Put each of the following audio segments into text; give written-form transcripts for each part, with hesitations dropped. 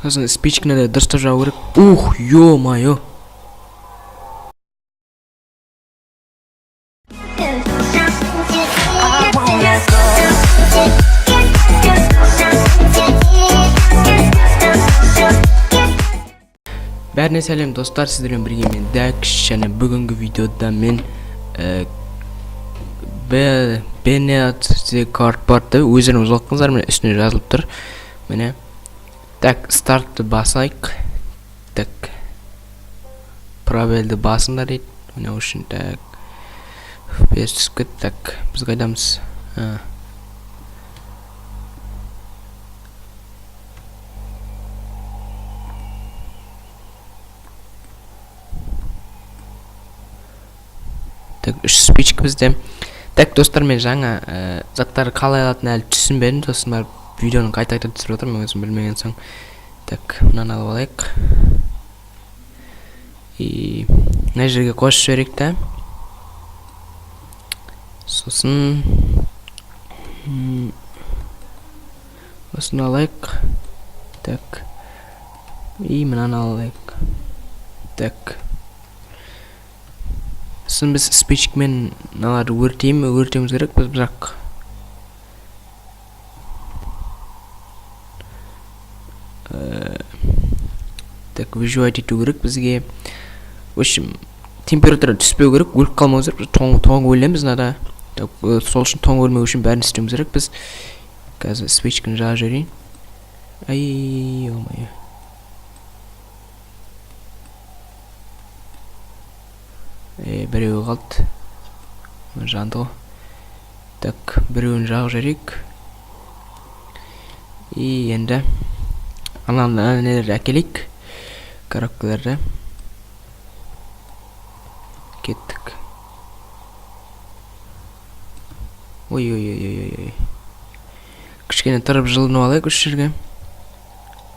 Сосын спичканы да дұрыстап жағу керек. Ух, ё-моё. I won't let go. Бәріне сәлем, достар, сіздермен бірге мен, Дәкш, және бүгінгі видеода мен Бенет картбордты өздеріңіз оқыңыздар, міне, үстіне жазылып тұр. Міне. Так, стартты басайық. Так. Пробелді басыңдар дейді. Міне үшін так. FPS түсіп кетті. Так, біз қайдамыз? А. Так, үш спичка бізде. Так, достар, мен жаңа заттарды қалай алатынын әлі түсінбедім. Сосын барып видеоны қайта қайта түсіріп жатырмын, өзім білмеген соң. Так, мынаны алып алайық. И мына жерге қосып жіберейік та. Сосын осыны алайық. Так. И мынаны алайық. Так. Сосын біз спичкамен мыналарды өртеуіміз керек біз, бірақ так, выживать ету керек бізге. В общем, температура түспеу керек, өліп қалмауымыз керек. Біз тоңып өлеміз мынада. Так, сол үшін тоңып өлмеу үшін бәрін істеуіміз керек біз. Қазір спичканы жағып жіберейін. Ай, ё-моё. Біреуі қалды. Мына жанды ғой. Так, біреуін жағып жіберейік. И енді ана нелерді әкелейік. Коробкаларды. Кеттік. Ой, ой, ой, ой, ой. Кішкене тұрып жылынып алайық осы жерге.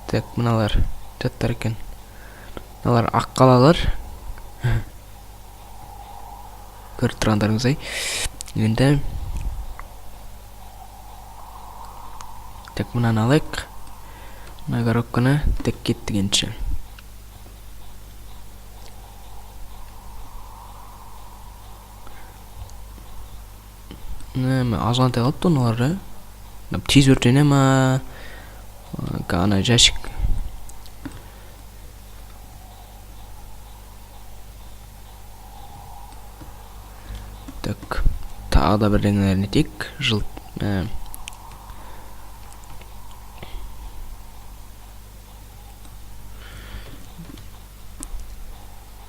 Так, мыналар заттар екен. Мыналар ақ қалалар. Көріп тұрғандарыңыздай. Енді так, мынаны алайық. Мына коробканы. Так, кеттік ендеше. Мә, азғантай қалыпты мыналар да. Мына тез өртене ма? Ана жәшік. Так, тағы да бірдеңелерін етейік. Жыл,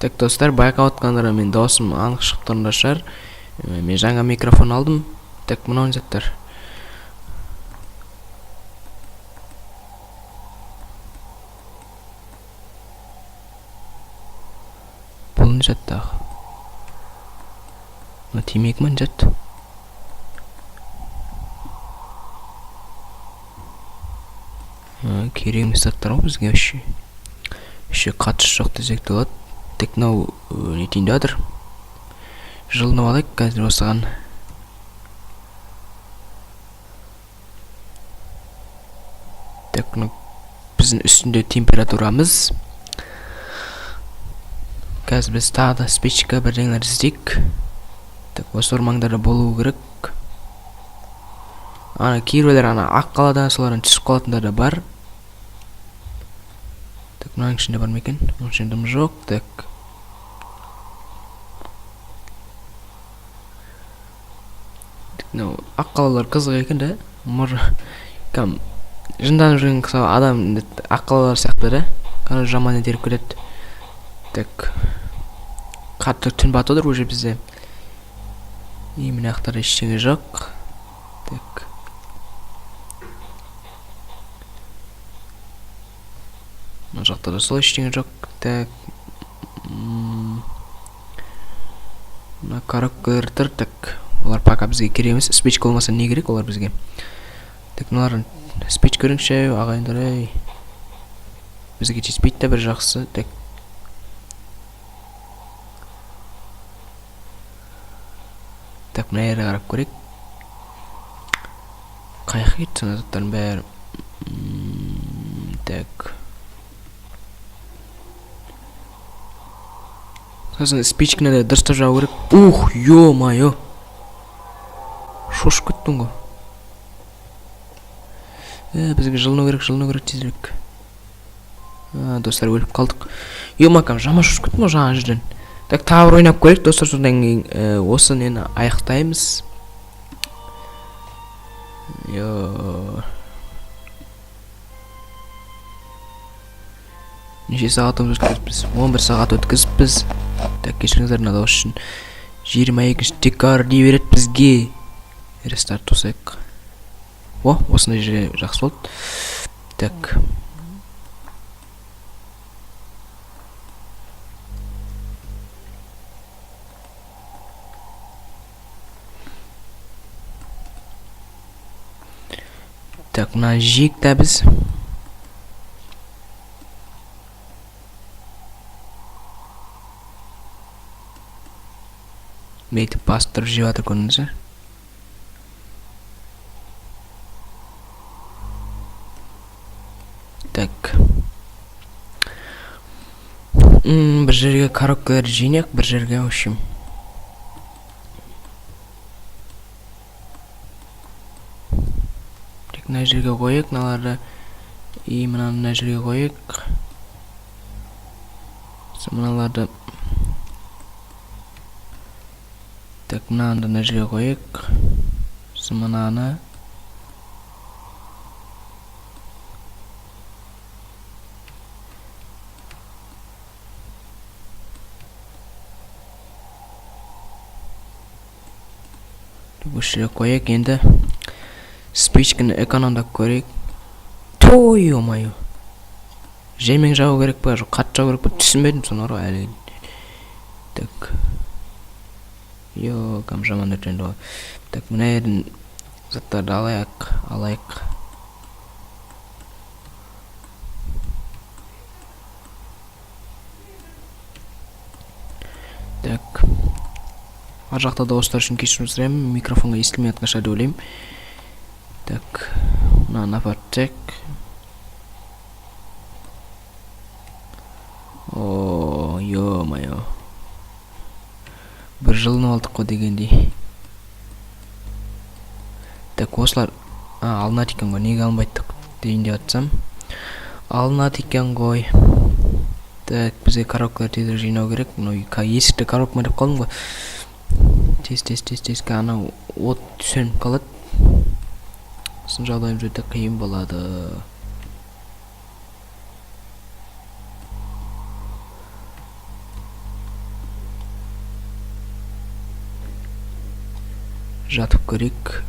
Так, достар, байқап отқандар, мен дауысым анық шығып тұрған шығар. Мен жаңа микрофон алдым. Так, мынау не заттар? Бұл не зат тағы? Мына темекі ма, не зат? Керек емес заттар ғой бізге вообще. Вообще қатысы жоқ десек те болады. Тек мынау, не етейін деп жатыр. Жылынып алайық қазір осыған. Так, мынау біздің үстінде температурамыз. Қазір біз тағы да спичка бірдеңелер іздейік. Так, осы ормандарда болуы керек. Ана кейбіреулер ана ақ қалада солардан түсіп қалатындар да бар. Так, мынаның ішінде бар ма екен? Оның ішінде дым жоқ. Так. Так, мынау ақ қалалар қызық екен да. Мыр, кәм, жынданып жүрген кісі адам ақ қалалар сияқты да. Қара жаман етеріп келеді. Так. Қатты түн батып отыр уже бізде. И мына жақтарда ештеңе жоқ. Так. Мына жақта да сол ештеңе жоқ. Так. Мына коробкалар тұр. Так. Олар пока бізге керек емес. Спичка болмаса не керек олар бізге? Так, мыналар спичка көріңізші, ағайындар, ей. Бізге жетіспейді да бір жақсы. Так. Так, мына жерге қарап көрейік. Қай жаққа кетті мына заттардың бәрі? Так. Сосын спичканы да дұрыстап жағу керек. Ух, ё-моё. Шошып кеттім ғой. Бізге жылыну керек, жылыну керек тезірек. Достар, өліп қалдық. Ё-макам, жаман шошып кеттім ғой жаңа жерден. Так, тағы бір ойнап көрейік, достар, содан кейін осы нені аяқтаймыз. Йо. Неше сағат өткізіппіз? 11 сағат өткізіппіз. Так, кешіріңіздер мына дауыс үшін. 22 декабрь дей береді бізге. Рестарт жасайық. О, осындай жерде жақсы болды. Так. Так, мына жейік та біз. Бүйтіп бастырып жеп жатыр, көрдіңіз бе? Так. Бір жерге коробкалар жинайық, бір жерге, в общем. Так, мына жерге қояйық мыналарды. И мынаны мына жерге қояйық. Сосын мыналарды. Так, мынаны да мына жерге қояйық. Сосын мынаны. Осы жерге қояйық. Енді спичканы экономдап көрейік. Той, ё-моё. Жаймен жағу керек па, жоқ қатты жағу керек па, түсінбедім соны ғой әлі. Так. Йо, кам жаман өртенді ғой. Так, мына жерден заттарды алайық, алайық. Так. Ар жақта дауыстар үшін кешірім сұраймын, микрофонға естілмей жатқан шығар деп ойлаймын. Так, мынаны апарып тастайық. О, ё-моё. Бір жылынып алдық қой дегендей. Так, осылар, алынады екен ғой, неге алынбайды дейін деп жатсам. Алынады екен ғой. Так, бізге коробкалар тезірек жинау керек. Мынау есікті коробкамен деп қалдым ғой. Тез, тез, тез, тез, анау от сөніп қалады. Сосын жағдайымыз өте қиын болады. Жатып көрейік.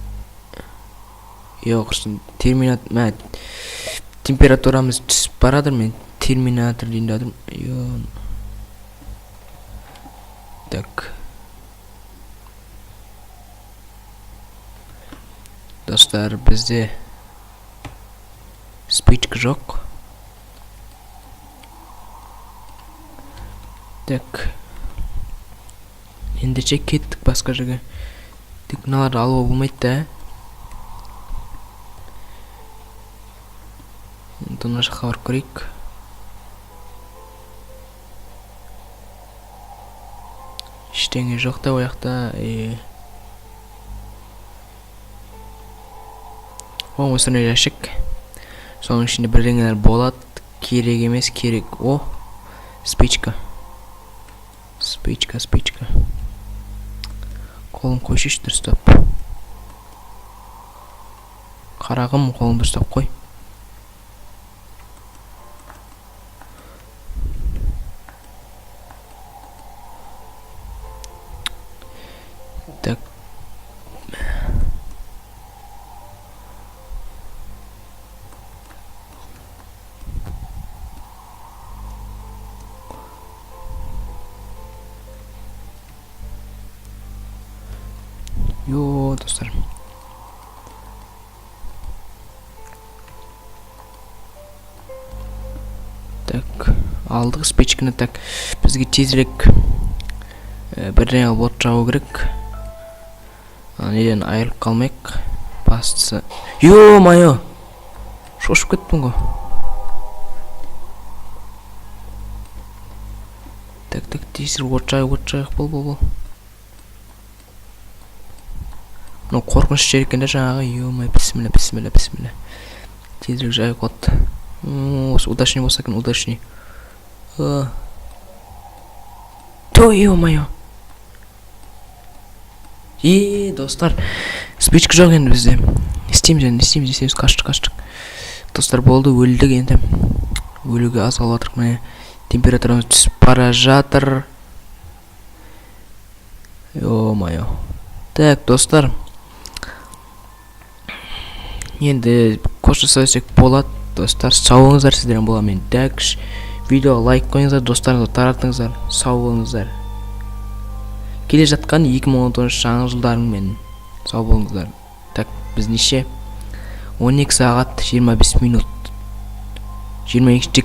Жоқ, құрсын, мә, температурамыз түсіп баратыр, мен терминатор дейін деп жатырмын. Йо. Так. Достар, бізде спичка жоқ. Так. Ендеше кеттік басқа жерге. Тек мыналарды алуға болмайды да. Енді мына жаққа барып көрейік. Ештеңе жоқ та ол жақта. О, осындай жәшік. Соның ішінде бірдеңелер болады. Керек емес, керек. О, спичка. Спичка, спичка. Қолын қойшы дұрыстап. Қарағым, қолын дұрыстап қой. Так. Йо, достар. Так, алдық спичканы. Так, бізге тезірек бірдеңе алып от жағу керек. Неден айырылып қалмайық. Бастысы. Ё-моё! Шошып кеттім ғой. Так, так, тезірек от жағайық, от жағайық, бол, бол, бол. Мынау қорқынышты жер екен да жаңағы. Ё-моё, бісміллә, бісміллә, бісміллә. Тезірек жағайық от. Осы удачный болса екен, удачный. Ту, ё-моё. Е, достар, спичка жоқ енді бізде. Не істейміз енді, не істейміз, не істейміз? Қаштық, қаштық. Достар, болды, өлдік енді. Өлуге аз қалып жатырмық, міне. Температурамыз түсіп бара жатыр. Ё-моё. Так, достар. Енді қоштаса берсек болады, достар. Сау болыңыздар, сіздермен болған мен, Дәкш. Видеоға лайк қойыңыздар, достарыңызға таратыңыздар. Сау болыңыздар. Келе жатқан 2019 жаңа жылдарыңмен сау болыңыздар. Так, біз неше? 12 сағат 25 минут. 22.